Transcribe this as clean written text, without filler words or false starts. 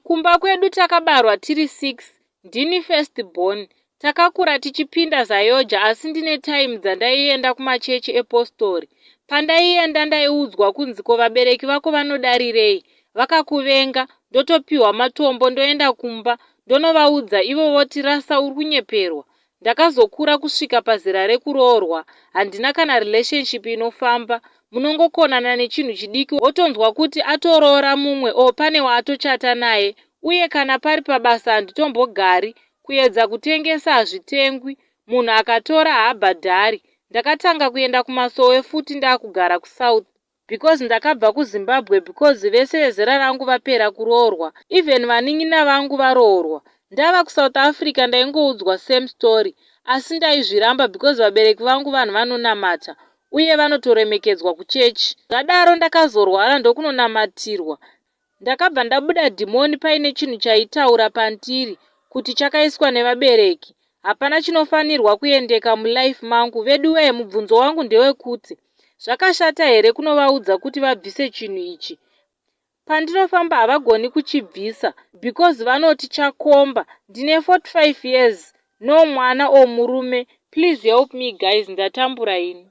Kumba kwedu takabarwa tiri 6 ndini first born. Takakura tichipinda ZAOGA asi ndine time dzandaienda kumachechi epostori. Pandaienda ndaiudzwa kunzi ko vabereki vako vanodarirei vakakuvenga ndotopiwa matombo ndoenda kumba ndonovaudza ivo voti rasa uri kunyeperwa. Ndakazokura kusvika pazera rekuroorwa handina kana relationship inofamba munongokonana nechinhu chidiki wotonzwa kuti atoroora mumwe o pane waatochata naye uye kana pari pabasa handitombogari kuedza kutengesa hazvitengwi munhu akatora haabhadhari ndakatanga kuenda kumasowe futi ndaakugara kuSouth because ndakabva kuZimbabwe because vese vezera rangu vapera kuroorwa even vanin'ina vangu varoorwa ndava kuSouth Africa ndaingoudzwa same story asi ndaizviramba because vabereki vangu vanhu vanonamata uye vanotoremekedzwa kuchechi zvadaro ndakazorwara ndokunonamatirwa ndakabva ndabuda dhimoni paine chinhu chaitaura pandiri kuti chakaiswa nevabereki hapana chinofanirwa kuendeka mulife mangu veduwee mubvunzo wangu ndewekuti zvakashata here kunovaudza kuti vabvise chinhu ichi pandinofamba havagoni kuchibvisa because vanoti chakomba ndine 45 years no mwana o murume please help me guys ndatambura ini.